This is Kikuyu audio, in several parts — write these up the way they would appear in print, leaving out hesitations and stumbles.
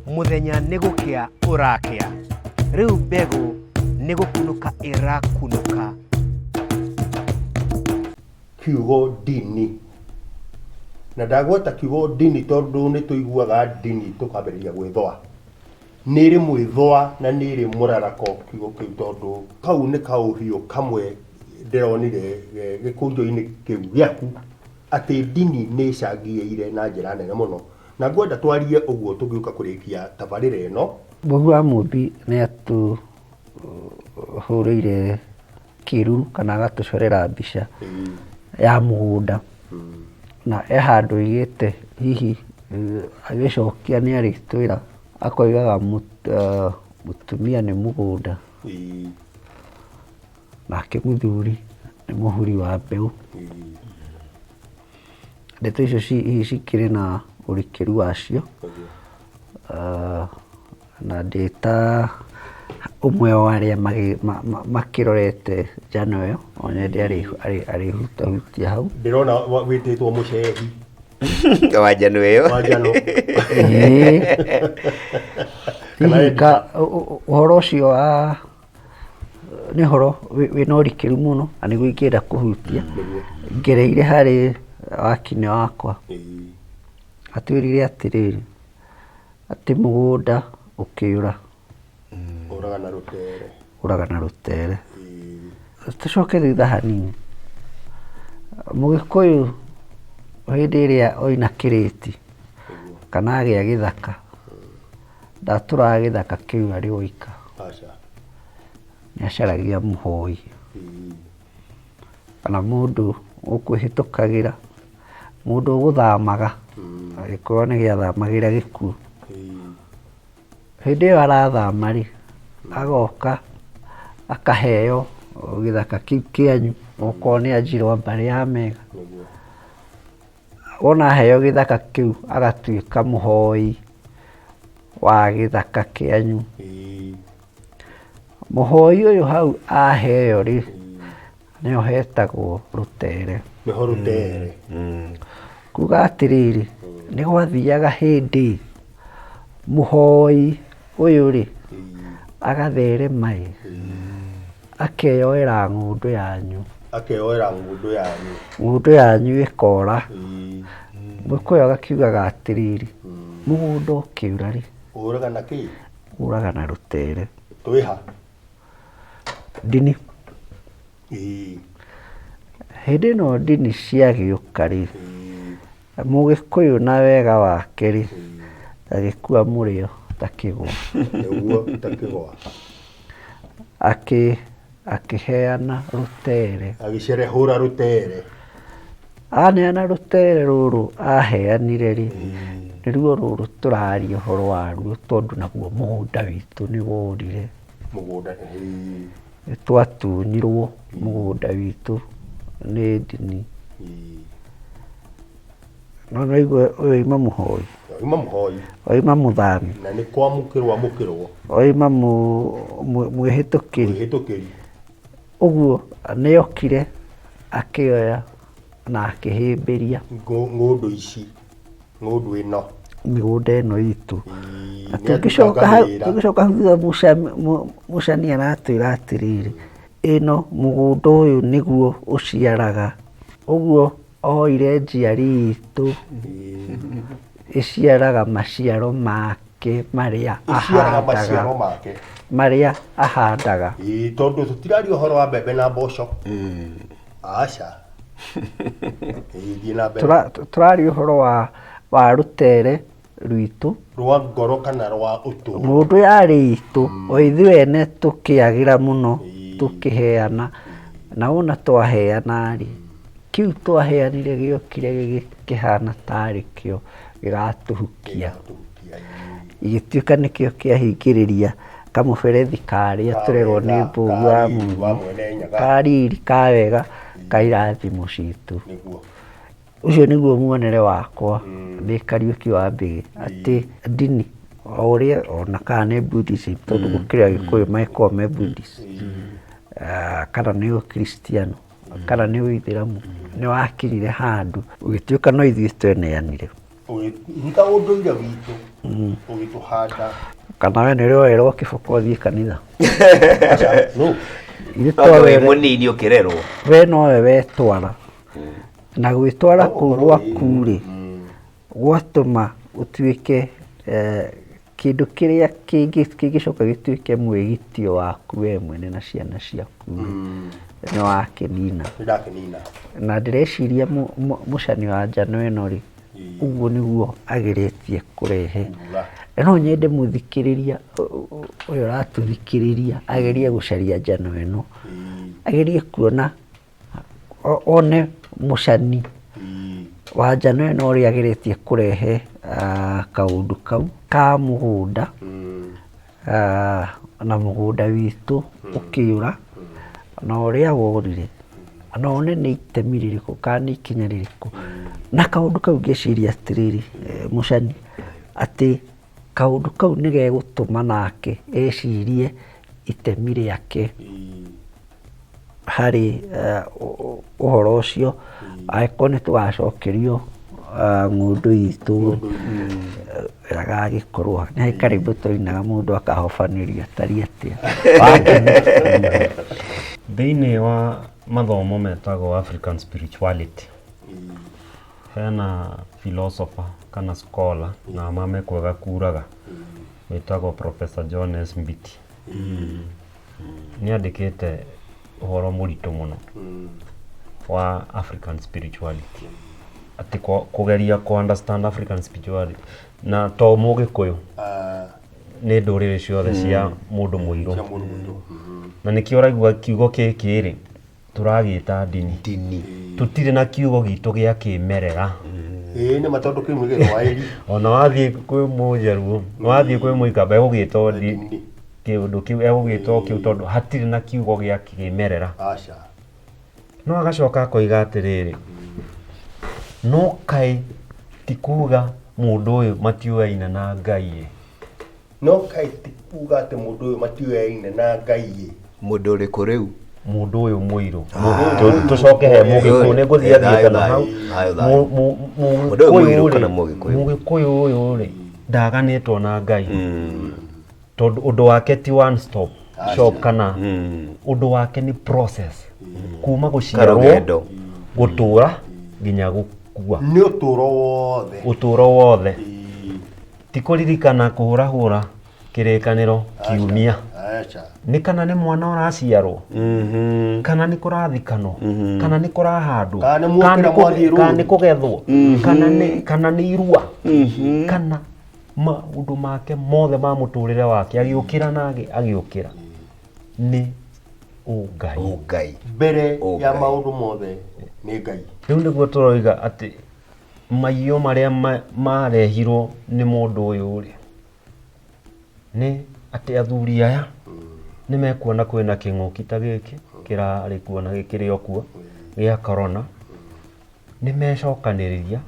Mũthenya nĩ gũkĩa ũrakĩa. Rĩu mbegũ nĩ gũkunũka ĩrakunũka. Kiugo ndini. Na ndagweta kiugo ndini tondũ nĩ tũiguaga ndini tũkambĩrĩria gwĩthũa. Nĩ ĩrĩ mwĩthũa na nĩ ĩrĩ mũrarako kiugo kĩu tondũ kau nĩ kaũhiũ kamwe ndĩronire gĩkũnjo-inĩ kĩu gĩaku atĩ ndini nĩ ĩcangĩire na njĩra nene mũno. Na ngwenda twarie ũguo tũgĩũka kũrĩkia tabarĩra ĩno. Mũhu wa Mũmbi nĩ atũhũrĩire kĩruru kana agatũcorera mbica ya mũgũnda na he handũ oigĩte hihi agĩcokia nĩ arĩtwĩra akoigaga mũtumia nĩ mũgũnda nake mũthuri nĩ mũhuri wa mbeũ. Ndeto icio hihi cikĩrĩ na ũrikĩru wacio na ndĩ ta ũmwe wa arĩa makĩrorete njano ĩyo, no nyende arĩhutahutia hau. Ndĩrona wĩtĩtwo mũcehi. Wa njano ĩyo. Wa njano. Ĩĩ. Hihi ũhoro ũcio wa nĩ ũhoro wĩna ũrikĩru mũno na nĩguo ingĩenda kũhutia ngereire harĩ wakinĩ wakwa. Atwĩrire atĩrĩrĩ, atĩ mũgũnda ũkĩũra Ũraga na rũtere. Ũraga na rũtere. Tũcoke thutha hanini, Mũgĩkũyũ hĩndĩ ĩrĩa oina kĩrĩti kana agĩa gĩthaka, ndatũraga gĩthaka kĩu arĩ oika. Aca. Nĩ acaragia mũhoi kana mũndũ ũkwĩhĩtũkagĩra, mũndũ ũgũthamaga, angĩkorwo nĩ gĩathamagĩra gĩkuũ. Hĩndĩ ĩyo arathama rĩ, agoka akaheo gĩthaka kĩu kĩanyu, okorwo nĩ anjirwo mbarĩ ya Mega. Wona aheo gĩthaka kĩu agatuĩka mũhoi wa gĩthaka kĩanyu. Mũhoi ũyũ hau aheo rĩ, nĩho hetagwo rũtere. Nĩho rũtere. Kuga atĩrĩrĩ, nĩ gwathiaga hĩndĩ mũhoi ũyũ rĩ, agatherema ĩ, akeyoera ng'ũndũ yanyu. Akeyoera ng'ũndũ yanyu. Ng'ũndũ yanyu ĩkora. Mũgĩkũyũ agakiugaga atĩrĩrĩ, mũgũnda ũkĩũra rĩ, Ũraga na kĩ? Ũraga na rũtere. Twĩ ha? Ndini. Hĩndĩ ĩno ndini ciagĩũka rĩ, Mũgĩkũyũ na wega wake rĩ, agĩkua mũrĩo ta kĩgwa. Nĩguo ta kĩgwa. Akĩheana rũtere. Agĩcerehũra rũtere. Aneana rũtere rũrũ aheanire rĩ, nĩruo rũrũ tũraria ũhoro waruo tondũ naguo mũgũnda witũ nĩ worire. Mũgũnda, ĩĩ. Nĩ twatunyirwo mũgũnda witũ nĩ ndini. No nĩ waigua ũyũ oima mũhoi. Oima mũhoi. Oima mũthami. Na nĩ kwamũkĩrwo amũkĩrwo. Oima mwĩhĩtũkĩri. Mwĩhĩtũkĩri. Ũguo nĩokire akĩoya na akĩhĩmbĩria. Ng'ũndũ ici, ng'ũndũ ĩno. Mĩgũnda ĩno itũ. Na tũngĩcoka hau, tũngĩcoka hau thutha Mũcani aratwĩra atĩrĩrĩ, ĩno mũgũnda ũyũ nĩguo ũciaraga. Ũguo oire njiari itũ ĩciaraga maciaro make marĩa Ĩciaraga ahandaga. maciaro make. Marĩa ahandaga. Ĩĩ, tondũ tũtiraria ũhoro wa mbembe na mboco. Aca. Ĩĩ, thiĩ na mbere. Tũraria ũhoro wa rũtere rwitũ. Rwa ngoro kana rwa ũtũũro. Ng'ũndũ yarĩ itũ, o ithuĩ ene tũkĩagĩra mũno tũkĩheana, na wona twaheana rĩ, kĩu twaheanire gĩokire gĩkĩhana tarĩ kĩo gĩgatũhukia. Gĩgĩtuĩka nĩkĩo kĩahingĩrĩria kamũberethi karĩa tũrerwo nĩ Mbũgũ wa ka riri ka wega ka irathimo citũ. Ũcio nĩguo muonere wakwa ndĩ Kariũki wa Mbĩgĩ, atĩ ndini o ũrĩa ona kana nĩ Buddhism tondũ gũkĩrĩ Agĩkũyũ magĩkoragwo me Buddhist, kana nĩ Ũkristiano, kana nĩ Ũithĩramu, nĩ wakinyire handũ ũgĩtuĩka no ithuĩ tweneanire. Ũgĩruta ũndũire witũ. Ũgĩtũhanda. Kana we nĩ ũrĩ woerwo kĩboko ũthiĩ kanitha? Aca, no. Ithuĩ Tondũ wĩ twawerwo mũnini ũkĩrerwo. We nowe wetwara na gwĩtwara No kũu gũkorwo gwaku rĩ, gwatũma ũtuĩke kĩndũ kĩrĩa kĩngĩcoka gĩtuĩke mwĩgitio waku we mwene na ciana ciaku rĩ, nĩ wakĩnina. Nĩ ndakĩnina. Na ndĩreciria mũcani wa njano ĩno rĩ, ũguo nĩguo ageretie kũrehe. Kuga. Na no nyende mũthikĩrĩria ũyũ ũratũthikĩrĩria agerie gũcaria njano ĩno, agerie kuona one mũcani wa njano ĩno ũrĩa ageretie kũrehe kaũndũ kau ka mũgũnda, na mũgũnda witũ ũkĩũra, na ũrĩa worire, na one nĩ itemi rĩrĩkũ kana nĩ ikinya rĩrĩkũ. Na kaũndũ kau ngeciria atĩrĩrĩ, mũcani, atĩ kaũndũ kau nĩ gegũtũma nake ecirie itemi rĩake harĩ ũhoro ũcio, angĩkorwo nĩ tũgacokerio ng'ũndũ itũ agagĩkorwo nĩ harĩ karwĩmbo twainaga mũndũ akahobanĩrio atariĩ atĩa. Thĩinĩ wa mathomo metagwo African spirituality, hena philosopher kana scholar na mame kwega kuraga wĩtagwo Professor John S. Mbiti. Nĩ andĩkĩte ũhoro mũritũ mũno wa African spirituality, atĩ kũgeria kũ understand African spirituality, na to mũgĩkũyũ, nĩ ndũrĩrĩ ciothe cia mũndũ mũirũ. Cia mũndũ mũirũ. Na nĩkĩo ũraigua kiugo gĩkĩ rĩ, tũragĩta ndini. Ndini. Tũtirĩ na kiugo gitũ gĩa kĩmerera. Ĩĩ nĩ ma, tondũ kĩu nĩ gĩthwaĩri. Ona wathiĩ kwĩ mũjaruo, wathiĩ kwĩ mũikamba, egũgĩta Ndini. kĩũndũ kĩu, egũgĩta o kĩu, tondũ hatirĩ na kiugo gĩa kĩmerera. Aca. No agacoka akoiga atĩrĩrĩ, no kaĩ ti kuga mũndũ ũyũ matiũyaine na Ngai ĩ. No kaĩ ti kuga atĩ mũndũ ũyũ matiũyaine na Ngai ĩ. Mũndũ ũrĩkũ rĩu? Mũndũ ũyũ mũirũ. Tũcoke he mũgĩkũyũ, nĩ ngũthiĩ athiĩte na hau. Thayũ, thayũ. Mũndũ ũyũ mũirũ kana mũgĩkũyũ? Mũgĩkũyũ ũyũ rĩ, ndaganĩtwo na Ngai, tondũ ũndũ wake ti one stop shop, kana ũndũ wake nĩ process kuma gũciarwo, Karũgendo. gũtũra nginya gũkua. Nĩ ũtũũro wothe. Ũtũũro wothe, ti kũririkana kũhũrahũra kĩrĩkanĩro kiumia. Aca. Nĩ kana nĩ mwana ũraciarwo, kana nĩ kũrathikanwo, kana nĩ kũrahandwo, Kana nĩ muokĩra mwathiĩ rũũru. kana nĩ kũgethwo, kana nĩ irua, kana maũndũ make mothe ma mũtũrĩre wake, agĩũkĩra na agĩũkĩra nĩ ũngai. Ũngai. Mbere Oh, ya Ngai. maũndũ mothe nĩ Ngai. Rĩu nĩguo tũroiga atĩ maiyo marĩa marehirwo nĩ mũndũ ũyũ rĩ, nĩ atĩ athuri aya nĩ mekuona kwĩna kĩng'ũki ta gĩkĩ kĩrarĩ kuo na kĩrĩ o kuo gĩa corona, nĩ mecokanĩrĩria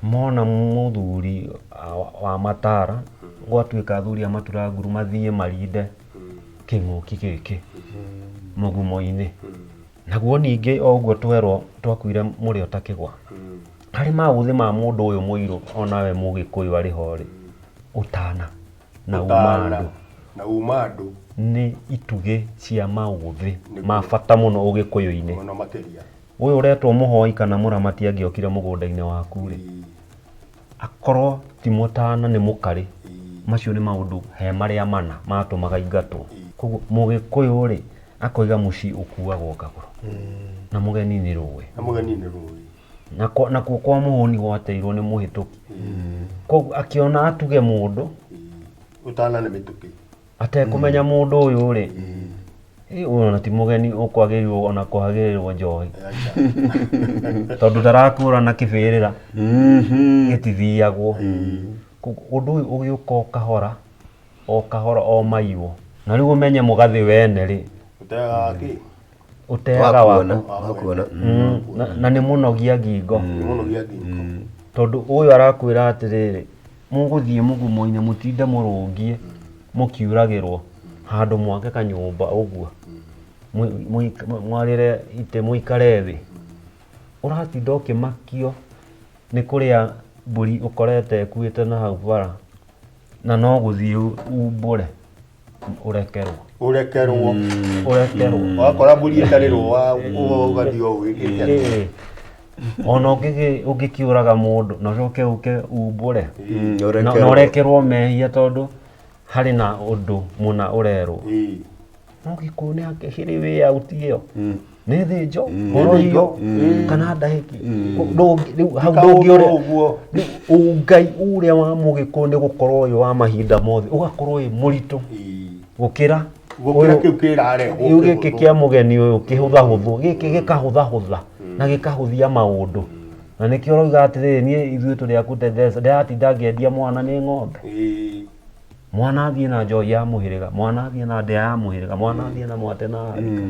mona mũthuri wa matara, gwatuĩka athuri a maturanguru mathiĩ marinde kĩng'ũki gĩkĩ mũgumo-inĩ. Naguo ningĩ o ũguo twerwo twakuire mũrĩo ta kĩgwa, harĩ maũthĩ ma mũndũ ũyũ mũirũ, onawe mũgĩkũyũ arĩ ho rĩ, ũtana na Ũtana uma andũ na uma andũ. Nĩ itugĩ cia maũthĩ ma bata mũno ũgĩkũyũ-inĩ. Mũno makĩria. Ũyũ ũretwo mũhoi kana mũramati angĩokire mũgũnda-inĩ waku rĩ, akorwo ti mũtana nĩ mũkarĩ, macio nĩ maũndũ he marĩa mana matũmaga ingatwo. Koguo mũgĩkũyũ rĩ, akoiga mũciĩ ũkuagwo kagũrũ na mũgeni nĩ rũĩ. Na mũgeni nĩ rũĩ. Nakuo kwa mũhũni gwateirwo nĩ mũhĩtũki. Koguo akĩona atuge mũndũ Ũtana nĩ mĩtũkĩ. Atekũmenya mũndũ ũyũ rĩ, ũyũ ona ti mũgeni ũkwagĩrĩirwo ona kũhagĩrĩrwo njohi, tondũ ndarakũra na kĩbĩrĩra gĩtithiagwo. Koguo ũndũ ũyũ ũgĩũka o kahora o kahora o maiywo, na rĩu ũmenye mũgathĩ wene rĩ, Ũteaga kĩ? Ũteaga Wakuona. waku. Wakuona. Na nĩ mũnogia ngingo. Nĩ mũnogia ngingo. Tondũ ũyũ arakwĩra atĩrĩrĩ, mũgũthiĩ mũgumo-inĩ mũtinde mũrũngie mũkiuragĩrwo handũ mwake kanyũmba ũguo, mwarĩre itĩ mũikare thĩ, ũratinda ũkĩmakio nĩ kũrĩa mbũri ũkorete ĩkuĩte na hau bara. Na no gũthiĩ umbũre ũrekerwo. Ũrekerwo. Ũrekerwo. Wakora mbũri ĩtarĩ rũa ũgathiĩ o wĩkĩte atĩa. Ĩĩ. Ona ũngĩkĩũraga mũndũ na ũcoke ũke umbũre na ũrekerwo. ũrekerwo mehia tondũ harĩ na ũndũ mũna ũrerwo. Ĩĩ. No gĩkũyũ nĩ akĩhĩrĩ wĩ out ĩyo. Nĩ thĩnjo, horohio kana ndahĩki. Rĩu hau Kaũndũ ndũngĩũrĩa ũguo. Rĩu ũngai ũrĩa wa mũgĩkũyũ nĩ gũkorwo ũyũ wa mahinda mothe ũgakorwo wĩ mũritũ Ĩĩ. gũkĩra Gũkĩra ũyũ- kĩu kĩrarehwo kĩu gĩkĩ kĩhũthũ. kĩa mũgeni ũyũ kĩhũthahũthũ gĩkĩ gĩkahũthahũtha na gĩkahũthia maũndũ na nĩkĩo ũrauga atĩrĩrĩ niĩ ithuĩ tũrĩ a kũtendesa ndĩratinda ngĩendia mwana nĩ ng'ombe. Ĩĩ. Mwana athiĩ na njohi ya mũhĩrĩga, mwana athiĩ na ndĩa ya mũhĩrĩga, mwana athiĩ na mwate na harika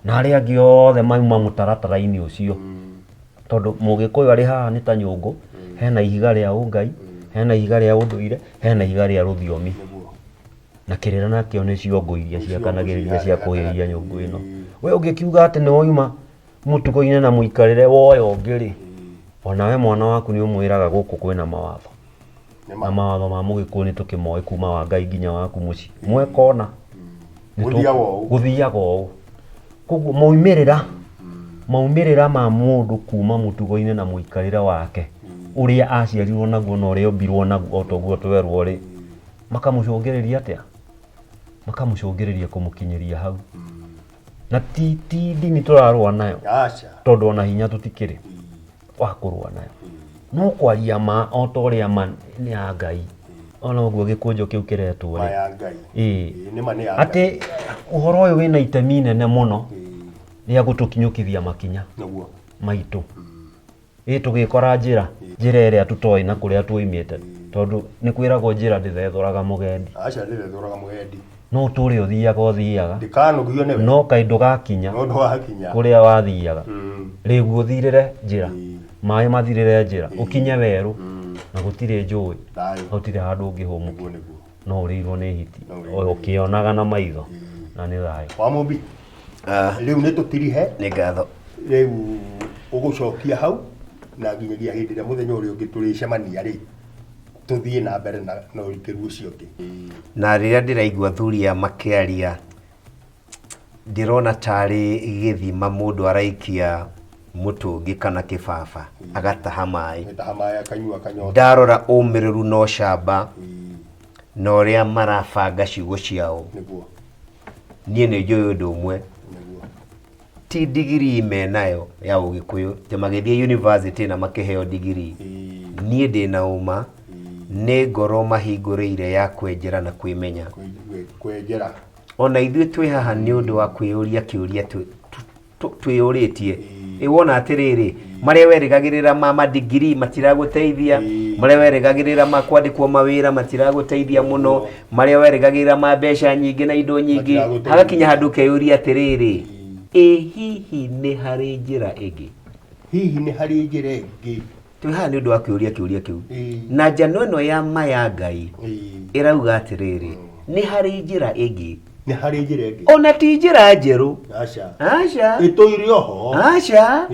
na arĩa angĩ othe mauma mũtaratara-inĩ ũcio tondũ mũgĩkũyũ arĩ haha nĩ ta nyũngũ, hena ihiga rĩa ũngai, hena ihiga rĩa ũndũire, hena ihiga rĩa rũthiomi na kĩrĩra nakĩo nĩ ciongo iria ciakanagĩrĩria cia kũhĩhia nyũngũ ĩno. We ũngĩkiuga atĩ nĩ woima mũtugo-inĩ na mũikarĩre woya ũngĩ rĩ, onawe mwana waku nĩ ũmwĩraga gũkũ kwĩna mawatho na mawatho ma mũgĩkũyũ nĩ tũkĩmoĩ kuma wa Ngai nginya waku mũciĩ mwekona Gũthiaga ũũ. Gũthiaga ũũ. Koguo maumĩrĩra ma mũndũ kuma mũtugo-inĩ na mũikarĩre wake ũrĩa aciarirwo naguo na ũrĩa ombirwo naguo o ta ũguo twerwo rĩ, makamũcũngĩrĩria atĩa? Makamũcũngĩrĩria kũmũkinyĩria hau. Na ti ndini tũrarũa nayo. Aca. Tondũ ona hinya tũtikĩrĩ wa kũrũa nayo. No kwaria ma o ta ũrĩa ma nĩ ya Ngai. Ona ũguo gĩkũnjo kĩu kĩretwo Ma rĩ. ya Ngai. Ĩĩ. Ĩĩ, nĩ ma nĩ ya Ngai. Atĩ ũhoro ũyũ wĩna itemi inene mũno rĩa gũtũkinyũkithia makinya Nĩguo. maitũ. Ĩ tũgĩkora njĩra, njĩra ĩrĩa tũtoĩ na kũrĩa tuoimĩte tondũ nĩ kwĩragwo njĩra ndĩthethũraga mũgendi. Aca ndĩthethũraga mũgendi. No ũtũre ũthiaga ũthiaga. Ndĩkanogio nĩwe. No kaĩ ndũgakinya No ndũgakinya. kũrĩa wathiaga. Rĩgu ũthirĩre njĩra. Maĩ mathirĩre njĩra. Ũkinye werũ na gũtirĩ njũĩ. Thayũ. Gũtirĩ handũ ũngĩhũmũka. Nĩguo nĩguo. No ũrĩirwo nĩ hiti. No ũrĩirwo nĩ Ũkĩonaga na maitho. Na nĩ thayũ. Wa Mũmbi. Rĩu nĩ tũtirihe. Nĩ ngatho. Rĩu ũgũcokia hau na nginyagia hĩndĩ ĩrĩa mũthenya ũrĩa ũngĩ tũrĩcemania rĩ, tũthiĩ na mbere na ũrikĩru ũcio ũngĩ. Na rĩrĩa ndĩraigua athuri aya makĩaria, ndĩrona tarĩ gĩthima mũndũ araikia mũtũngi kana kĩbaba, agataha maĩ. Agataha maĩ akanyua akanyota. Ndarora ũmĩrĩru na ũcamba na ũrĩa marabanga ciugo ciao. Nĩguo. Niĩ nĩ njũĩ ũndũ ũmwe. Nĩguo. Ti digirii menayo ya ũgĩkũyũ, atĩ magĩthiĩ university na makĩheo digirii. Niĩ ndĩna ũma nĩ ngoro mahingũrĩire ya kwenjera na kwĩmenya. Kwenjera. Ona ithuĩ twĩ haha nĩ ũndũ wa kwĩyũria kĩũria twĩyũrĩtie. Ĩ wona atĩrĩrĩ, marĩa werĩgagĩrĩra ma madigiri matiragũteithia, marĩa werĩgagĩrĩra ma kwandĩkwo mawĩra matiragũteithia mũno, marĩa werĩgagĩrĩra ma mbeca nyingĩ na indo nyingĩ, Matiragũteithia. hagakinya handũ ũkeyũria atĩrĩrĩ, ĩ hihi nĩ harĩ njĩra ĩngĩ? Hihi nĩ harĩ njĩra ĩngĩ? Twĩ haha nĩ ũndũ wa kĩũria kĩũria kĩu. Na njano ĩno ya ma ya Ngai ĩrauga atĩrĩrĩ, nĩ harĩ njĩra ĩngĩ. Nĩ harĩ njĩra ĩngĩ. Ona ti njĩra njerũ. Aca. Aca. Ĩtũire oho. Aca.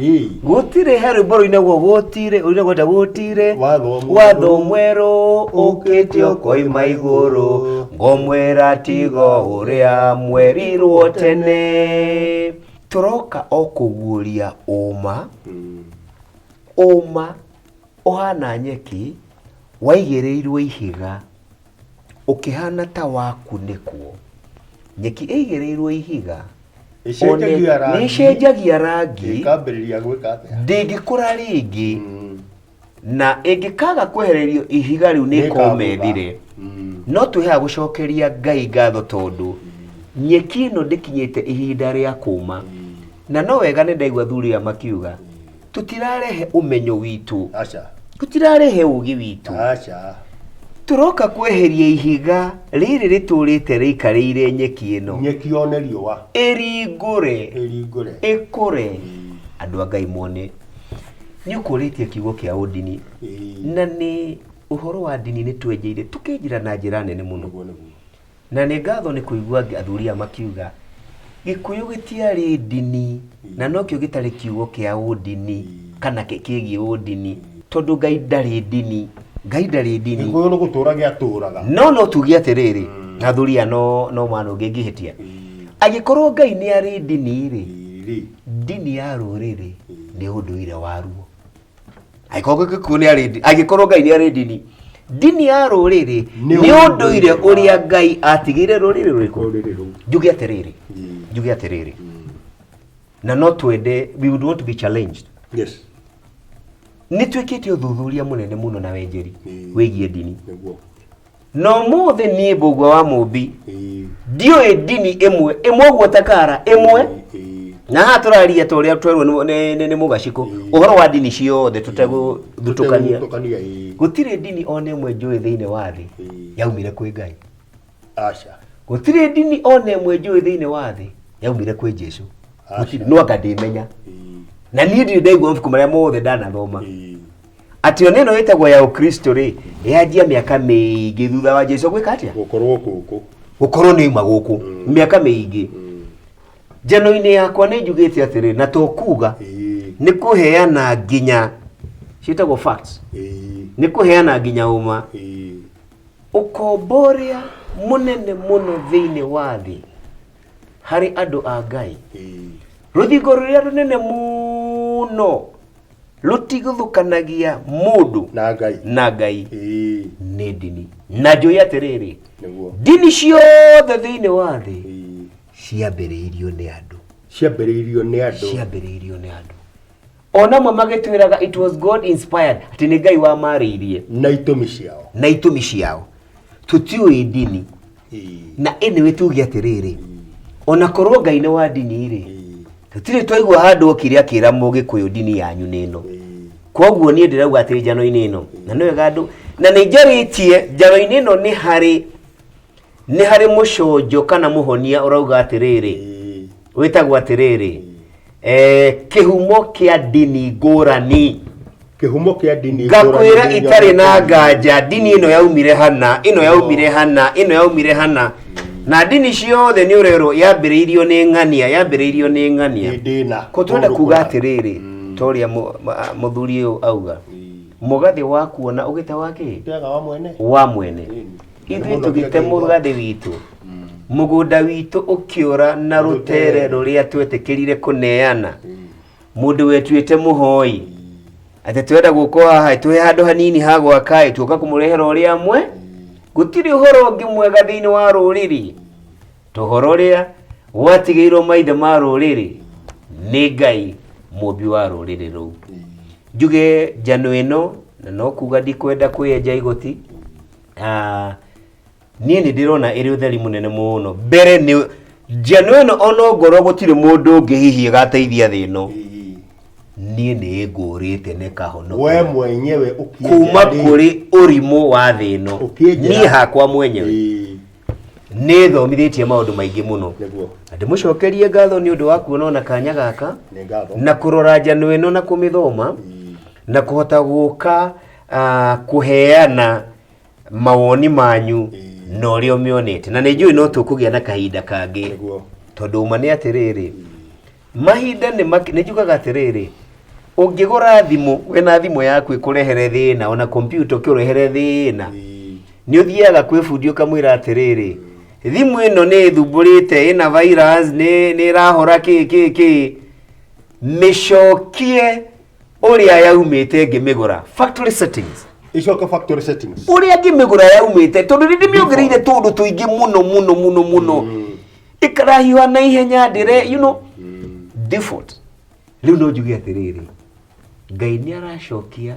Gũtirĩ he rwĩmbo rũinagwo gũtirĩ, rũinagwo ta gũtirĩ. Watho mwerũ. Watho mwerũ ũkĩte ũkoima igũrũ, ngũmwĩra tigo ũrĩa mwerirwo tene. Tũroka o kũguũria ũma. Ũma ũhana nyeki waigĩrĩirwo ihiga ũkĩhana ta wakunĩkwo. Nyeki ĩigĩrĩirwo ihiga Ĩcenjagia rangi. nĩ ĩcenjagia rangi. Ĩkambĩrĩria gwĩka atĩa? Ndĩngĩkũra rĩngĩ. Na ĩngĩkaga kwehererio ihiga rĩu nĩ ĩkũma ĩthire. No twĩ haha gũcokeria Ngai ngatho tondũ nyeki ĩno ndĩkinyĩte ihinda rĩa kũma. Na no wega nĩ ndaigua athuri aya makiuga tũtirarehe ũmenyo witũ. Aca. Tũtirarehe ũgĩ witũ. Aca. Tũroka kweheria ihiga rĩrĩ rĩtũrĩte rĩikarĩire nyeki ĩno. Nyeki yone riũa. Ĩringũre. Ĩringũre. Ĩkũre. Andũ a Ngai mone. Nĩ ũkũrĩtie kiugo kĩa ũndini. Na nĩ ũhoro wa ndini nĩ twenjeire tũkenjera na njĩra nene mũno. Na nĩ ngatho nĩ kũigua athuri aya makiuga Gĩkũyũ gĩtiarĩ ndini na nokĩo gĩtarĩ kiugo kĩa ũndini kana kĩgiĩ ũndini tondũ Ngai ndarĩ ndini. Ngai ndarĩ ndini. Gĩkũyũ nĩ gũtũra gĩatũraga. No no tuge atĩrĩrĩ, athuri aya no no manũnge ngĩhĩtia, angĩkorwo Ngai nĩ arĩ ndini rĩ, Rĩ. ndini ya rũrĩrĩ nĩ ũndũire waruo. Angĩkorwo Gĩkũyũ nĩ arĩ angĩkorwo Ngai nĩ arĩ ndini, ndini ya rũrĩrĩ Nĩ nĩ ũndũire ũndũire ũrĩa Ngai atigĩire rũrĩrĩ rũrĩkũ? Rũrĩrĩ rũu. Njuge atĩrĩrĩ, njuge atĩrĩrĩ, na no twende, we would want to be challenged. Yes. Nĩ twĩkĩte ũthuthuria mũnene mũno na wenjeri wĩgiĩ ndini. Nĩguo. Na ũmũthĩ niĩ Mbũgua wa Mũmbi ndiũĩ ndini ĩmwe ĩmwe ũguo takara ĩmwe. Na haha tũraria ta ũrĩa twerwo nĩ mũgacikũ ũhoro wa ndini ciothe tũtegũthutũkania. Tũtegũthutũkania, ĩĩ. Gũtirĩ ndini ona ĩmwe njũĩ thĩinĩ wa thĩ yaumire kwĩ Ngai. Aca. Gũtirĩ ndini ona ĩmwe njũĩ thĩinĩ wa thĩ yaumire kwĩ Jesu. Aca. Gũtirĩ, no anga ndĩmenya. Na niĩ ndirĩ ndaigua mabuku marĩa mothe ndanathoma atĩ ona ĩno ĩtagwo ya ũkristo rĩ, yanjia mĩaka mĩingĩ thutha wa Jesu gwĩka atĩa? Gũkorwo gũkũ. Gũkorwo nĩ auma gũkũ mĩaka mĩingĩ. Njano-inĩ yakwa nĩ njugĩte atĩrĩ, na to kuga, nĩ kũheana nginya ciĩtagwo facts, nĩ kũheana nginya ũma. Ũkombo ũrĩa mũnene mũno thĩinĩ wa thĩ harĩ andũ a Ngai, rũthingo rũrĩa rũnene mũno rũtigũthũkanagia mũndũ na Ngai, na Ngai nĩ ndini. Na njũĩ atĩrĩrĩ, Nĩguo. ndini ciothe thĩinĩ wa thĩ ciambĩrĩirio nĩ andũ. Ciambĩrĩirio nĩ andũ. Ciambĩrĩirio nĩ andũ. Ona amwe magĩtwĩraga it was God inspired, atĩ nĩ Ngai wamarĩirie. Na itũmi ciao. Na itũmi ciao. Tũtiũĩ ndini. Na anyway tuge atĩrĩrĩ, ona korwo Ngai nĩ wa ndini rĩ, tũtirĩ twaigua handũ okire akĩra mũgĩkũyũ ndini yanyu nĩ ĩno. Koguo niĩ ndĩrauga atĩ njano-inĩ ĩno, na nĩ wega andũ, na nĩ njarĩtie njano-inĩ ĩno, nĩ harĩ mũconjo kana mũhonia ũrauga atĩrĩrĩ, wĩtagwo atĩrĩrĩ, kĩhumo kĩa ndini ngũrani. Kĩhumo kĩa ndini Ngakwĩra ngũrani. Itarĩ na nganja, ndini ĩno yaumire hana, ĩno yaumire hana, ĩno yaumire hana, na ndini ciothe nĩ ũrerwo yambĩrĩirio nĩ ng'ania, yambĩrĩirio nĩ ng'ania. Hĩndĩ ĩna. Ko twenda Kũndũ kuga kũna. atĩrĩrĩ, ta ũrĩa mũthuri ũyũ auga, mũgathĩ wa kuona ũgĩte wa kĩ? Ũteaga wa mwene. Wa mwene. Ĩni. Ithuĩ tũgĩte mũgathĩ witũ, mũgũnda witũ ũkĩũra na rũtere rũrĩa twetĩkĩrire kũneana mũndũ wetuĩte mũhoi atĩ twenda gũkwo haha, tũhe handũ hanini ha gwaka ĩ, tuoka kũmũrehera ũrĩa mwe. Gũtirĩ ũhoro ũngĩ mwega thĩinĩ wa rũrĩrĩ tũhoro ũrĩa gwatigĩirwo maithe ma rũrĩrĩ nĩ Ngai mũmbi wa rũrĩrĩ rũu. Njuge njano ĩno, na no kuga ndikwenda kwĩenja igoti, niĩ nĩ ndĩrona ĩrĩ ũtheri mũnene mũno mbere nĩ njano ĩno, ona ongorwo gũtirĩ mũndũ ũngĩ hihi ĩgateithia thĩ ĩno, niĩ nĩ ĩngũrĩte na ĩkahonokia We mwenyewe ũkĩenjera kuma rĩ. kũrĩ ũrimũ wa thĩ ĩno. Ũkĩenjera. Niĩ hakwa mwenyewe nĩ thomithĩtie maũndũ maingĩ mũno. Nĩguo. Na ndĩmũcokerie ngatho nĩ ũndũ wa kuona ona kanya gaka Nĩ ngatho. na kũrora njano ĩno na kũmĩthoma na kũhota gũka kũheana mawoni manyu na ũrĩa ũmĩonete, na nĩ njũĩ no tũkũgĩa na kahinda kangĩ. Nĩguo. Tondũ ũma nĩ atĩrĩrĩ, mahinda nĩ nĩ njugaga atĩrĩrĩ, ũngĩgũra thimũ wĩna thimũ yaku ĩkũrehere thĩna, ona kompyuta ũkĩũrehere thĩna, nĩ ũthiaga kwĩ bundi ũkamwĩra atĩrĩrĩ, thimũ ĩno nĩ ĩthumbũrĩte, ĩna virus, nĩ ĩrahora kĩ kĩ kĩ, mĩcokie ũrĩa yaumĩte ngĩmĩgũra, factory settings. Icoke factory settings. Ũrĩa ngĩmĩgũra yaumĩte, tondũ nĩ ndĩmĩongereire tũndũ tũingĩ mũno mũno mũno mũno, ĩkarahiũha na ihenya, ndĩre default. Rĩu no njuge atĩrĩrĩ, Ngai nĩ aracokia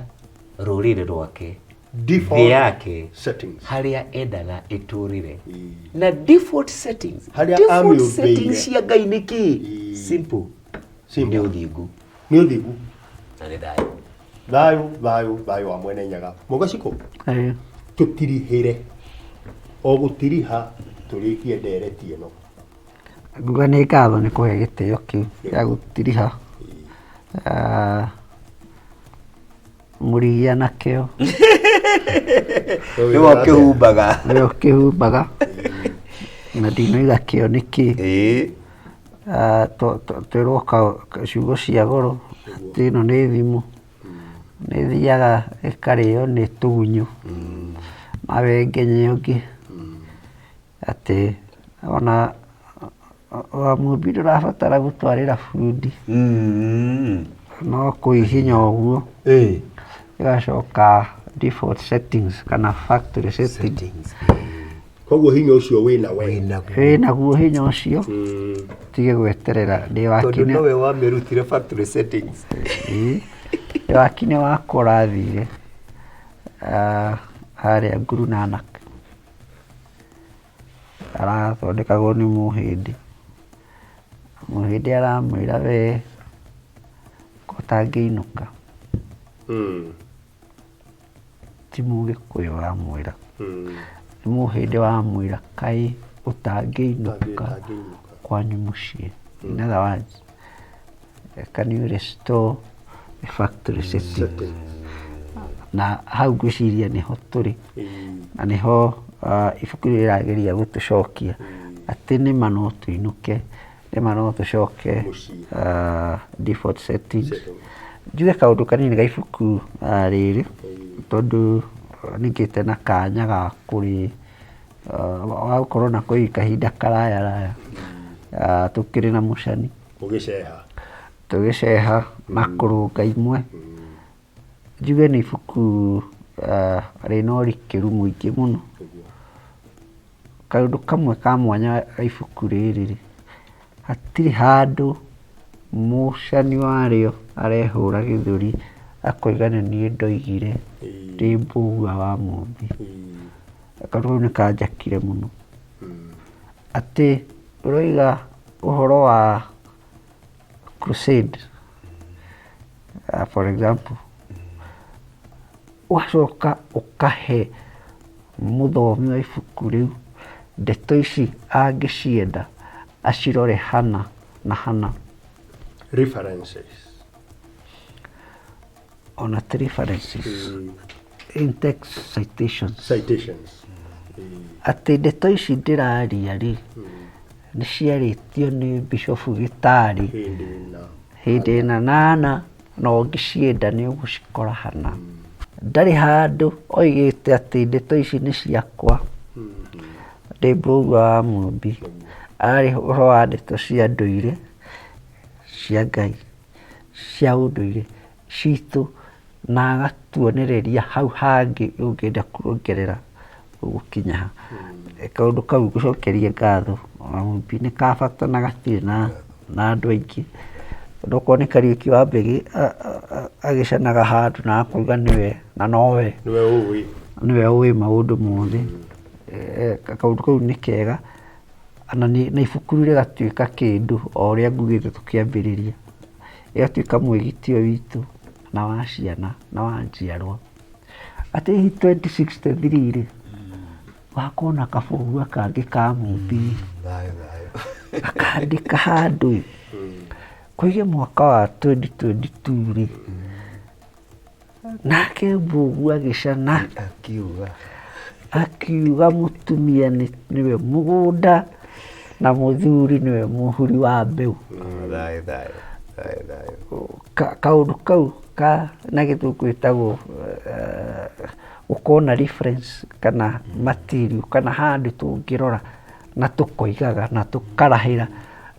rũrĩrĩ rwake Default thĩ yake settings. Harĩa endaga ĩtũrĩre na default settings. Harĩa Default amĩũmbĩire. settings cia Ngai nĩ kĩ? Simple. Simple. Nĩ ũthingu. Nĩ ũthingu. Na nĩ thayũ. Thayũ, thayũ, thayũ wa mwene Nyaga. Mũgacikũ, tũtirihĩre o gũtiriha tũrĩkie ndereti ĩno. Nguga nĩ ngatho nĩ kũhe gĩtĩo kĩu gĩa gũtiriha. Mũrigia nakĩo. Nĩwe ũkĩhumbaga. Nĩwe ũkĩhumbaga. Na ndinoiga kĩo nĩ kĩ. Twĩrwo ciugo cia goro atĩ ĩno nĩ thimũ. Nĩ ĩthiaga ĩkarĩo nĩ tũgunyũ na wengenye ũngĩ, atĩ ona wa mũmbi ndũrabatara gũtwarĩra bundi, no kũhihinya ũguo ĩgacoka default settings kana factory settings. Koguo hinya ũcio wĩna we. Wĩ naguo hinya ũcio, tige gweterera ndĩ Tondũ wakine. nowe wamĩrutire factory settings. Ĩĩ. Ndĩ wakine wakwa ũrathire harĩa Guru Nanak, arathondekagwo nĩ mũhĩndĩ. Mũhĩndĩ aramwĩra we ko ũtangĩinũka. Ti mũgĩkũyũ wamwĩra, nĩ mũhĩndĩ wamwĩra kaĩ ũtangĩinũka kwanyu mũciĩ. In other words, can you restore the factory setting? Na hau ngwĩciria nĩho tũrĩ na nĩho ibuku rĩrageria gũtũcokia atĩ nĩma no tũinũke, nĩma no tũcoke default settings. Njuge kaũndũ kanini ga ibuku rĩrĩ tondũ nĩngĩte na kanya ga kũrĩ wa gũkorwo nako kahinda karaya raya tũkĩrĩ na mũcani. Ũgĩceha. Tũgĩceha na kũrũnga imwe. Njuge nĩ ibuku rĩna ũrikĩru mũingĩ mũno. Kaũndũ kamwe ka mwanya ga ibuku rĩrĩ rĩ, hatirĩ handũ mũcani warĩo arehũra gĩthũri akoiga nĩ niĩ ndoigire ndĩ mbũgua wa mũmbi. Kaũndũ kau nĩ kanjakire mũno. Atĩ ũroiga ũhoro wa crusade, for example, ũgacoka ũkahe mũthomi wa ibuku rĩu ndeto ici angĩcienda acirore hana na hana. References. Ona ti references, in-text citations. Citations. Atĩ ndeto ici ndĩraria rĩ, nĩ ciarĩtio nĩ Bishofu Gĩtarĩ Hĩndĩ ĩna. Hĩndĩ ĩna nana, na ũngĩcienda nĩ ũgũcikora hana. Ndarĩ handũ oigĩte atĩ ndeto ici nĩ ciakwa ndĩ mbũgua wa mũmbi. Arĩ ũhoro wa ndeto cia ndũire cia Ngai, cia ũndũire citũ, na agatuonereria hau hangĩ ũngĩenda kuongerera ũgũkinya ha. Kaũndũ kau ngũcokeria ngatho Mũmbi nĩ ka bata na gatirĩ na andũ aingĩ. Tondũ okorwo nĩ Kariũki wa Mbĩgĩ agĩcanaga handũ na akauga nĩwe na nowe. Nĩwe ũĩ. Nĩwe ũĩ maũndũ mothe. Kaũndũ kau nĩ kega na ibuku rĩu rĩgatuĩka kĩndũ o ũrĩa ngugĩte tũkĩambĩrĩria. Rĩgatuĩka mwĩgitio witũ na wa ciana na wa njiarwa. Atĩ hihi 2063 rĩ, wakorwo na kabũgua kangĩ ka mũmbi akandĩka handũ ĩ, koige mwaka wa 2022 rĩ, nake Mbũgua agĩcana Akiuga. Akiuga mũtumia nĩwe mũgũnda na mũthuri nĩwe mũhuri wa mbeũ. Thayũ thayũ thayũ thayũ. Kaũndũ kau ka na gĩthũngũ ĩtagwo gũkorwo na reference kana material kana handũ tũngĩrora na tũkoigaga na tũkarahĩra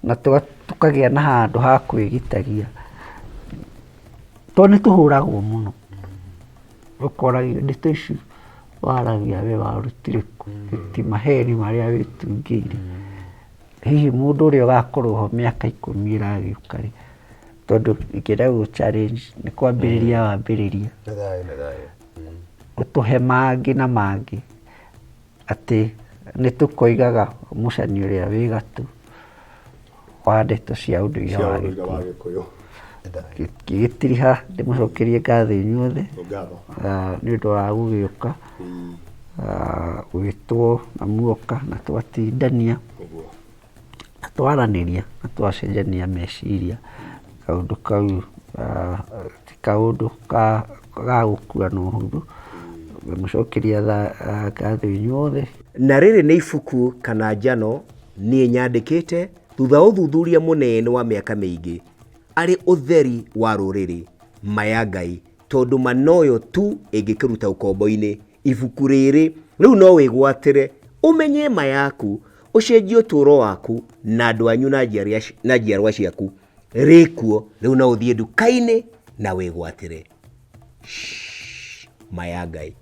na tũkagĩa na handũ ha kwĩgitagia. Tondũ nĩ tũhũragwo mũno, ũkoragio ndeto ici waragia we warutire kũ, ti maheni marĩa wĩtungĩire. Hihi mũndũ ũrĩa ũgakorwo ho mĩaka 10 ĩragĩũka rĩ, tondũ ingĩenda gũ challenge nĩ kwambĩrĩria wambĩrĩria. Nĩ thayũ nĩ thayũ. Ũtũhe mangĩ na mangĩ atĩ nĩ tũkoigaga mũcani ũrĩa wĩ gatũ wa ndeto cia ũndũire Cia wa ũndũire wa Gĩkũyũ. Gĩkũyũ. Ngĩgĩtiriha ndĩmũcokerie ngatho inyuothe Nĩ ngatho. Nĩ ũndũ wa gũgĩũka gwĩtwo na muoka na twatindania Nĩguo. na twaranĩria na twacenjania meciria. Kaũndũ kau ti kaũndũ ga gũkua na ũhũthũ. Ngũmũcokeria ngatho inyuothe. Na rĩrĩ nĩ ibuku kana njano niĩ nyandĩkĩte thutha wa ũthuthuria mũnene wa mĩaka mĩingĩ arĩ ũtheri wa rũrĩrĩ, ma ya Ngai. Tondũ ma noyo tu ĩngĩkĩruta ũkombo-inĩ. Ibuku rĩrĩ rĩu no wĩgwatĩre ũmenye ma yaku, ũcenjie ũtũũro waku na andũ anyu na njiarwa ciaku. Rĩkuo rĩu no ũthiĩ nduka-inĩ na wĩgwatĩre. Ma ya Ngai.